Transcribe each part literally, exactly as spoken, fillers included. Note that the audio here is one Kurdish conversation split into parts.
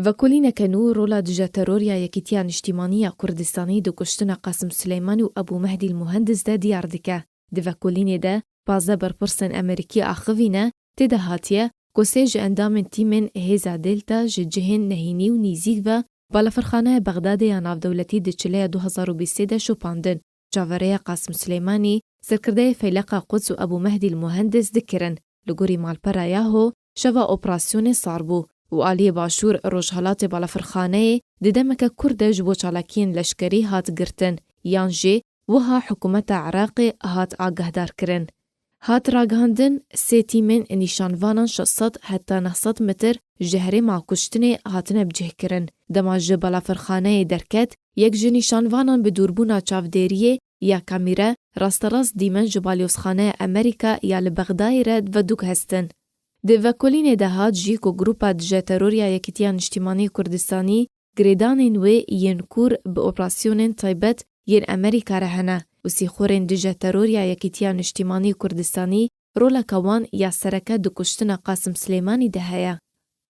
Vekolîneke nû rola dije teror ya Yekîtiya Niştîmanî ya Kurdistanî di kuştina Qasim Silêmanî û Ebû Mehdî Muhendis de diyar dike. Di vekolînê de pazdeh berpirsên Amerîkî axivîne, tê de hatiye ku sê ji endamên tîmên Hêza Delta ji cihên nehînî û nîzîk ve balafirxaneya Bexdadê ya navdewletî di çileya du hezar û bîstê de şopandin. Çaverêya Qasim Silêmanî, serkirdeyê Feyleqa Quds û Ebû Mehdî Muhendis dikirin. Li gorî malpera Yahoo, şeva operasyonê sar bû û aliyê başûr rojhilatê balafirxaneyê di demeke kurt de ji bo çalakiyên leşkerî hat girtin, yan jî wiha hikûmeta Iraqê hat agahdarkirin. Hat ragihandin, sê tîmên nîşanvanan şeş sed heta neh sed metr ji herêma kuştinê hatine bicihkirin. Dema ji balafirxaneyê derket, yek ji nîşanvanan bi dûrbûna çavdêriyê ya kamîre rasterast dîmen ji balyozxaneya Amerîka ya li Bexdayê re vedûk hestin. Di vekolînê de hat jî ku Grupa Dije Teror ya Yekîtiya Niştîmanî Kurdistanî girêdanên wê yên kûr bi operasyonên taybet yên Amerîka re hene û sîxorên dije teror ya Yekîtiya Niştîmanî Kurdistanî roleke wan ya sereke di kuştina Qasim Silêmanî de heye.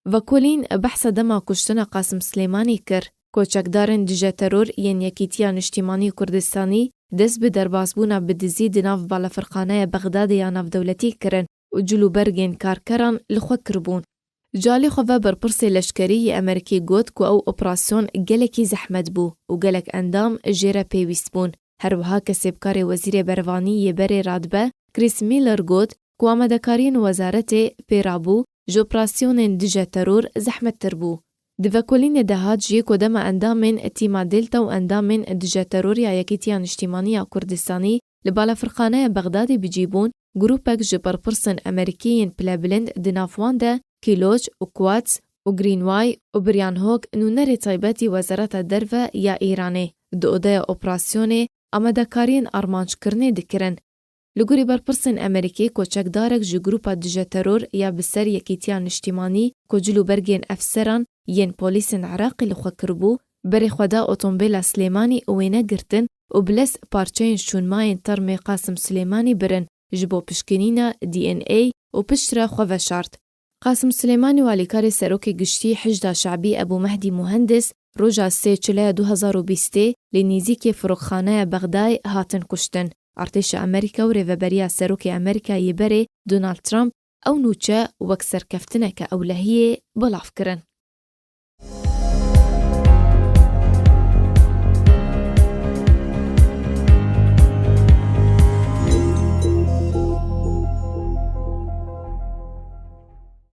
Vekolîn behsa dema kuştina Qasim Silêmanî kir. Koçekdarên dije teror yên Yekîtiya Niştîmanî Kurdistanî dest bi derbasbûna bi dizî di nav balafirxaneya Bexdadê ya navdewletî kirin û cilûbergên karkeran li xwe kiribûn. Ji alî xwe ve berpirsê leşkerî yê Amerîkî got ku ew operasyon gelekî zehmet bû û gelek endam jê re pêwîst bûn. Her wiha kesêbkarê Wezîrê Berevanî yê berê radibe Chris Miller got ku amadekariyên wezaretê pê rabû ji operasyonên dije teror zehmettir bû. Di vekolînê de hat jî ku dema endamên tîma Delta û endamên dije teror ya Yekîtiya Niştîmanî ya Kurdistanî li balafirxaneya Bexdadê bi cî bûn, grûpek ji berpirsên Amerîkî yên pilebilind di nav wan de Kiloç û Quads û Greenway û Brian Hawk nûnerê taybetî Wezareta Derve ya Îranê di odeya operasyonê amadekariyên armanckirinê dikirin. Li gorî berpirsên Amerîkî, koçekdarek ji grûpa dije teror ya bi ser Yekîtiya Niştîmanî ku cil û bergên efseran yên polîsên Iraqê li xwe kiribû, berê xwe da otomobîla Silêmanî û wêne girtin û bi lez parçeyên şûnmayên termê Qasim Silêmanî birin ji bo pişkinîna D N A û piştre xwe veşart. Qasim Silêmanî û alîkarê Serokê Giştî Hişda Şabî Ebû Mehdî Muhendis roja sê çileya du hezar û bîstê li nîzîkê firokxaneya Bexdayê hatin kuştin. Artêşa Amerîka û rêveberiya Serokê Amerîka yê berê Donald Trump ew nûçe wek serkeftineke ewlehiyê belav kirin.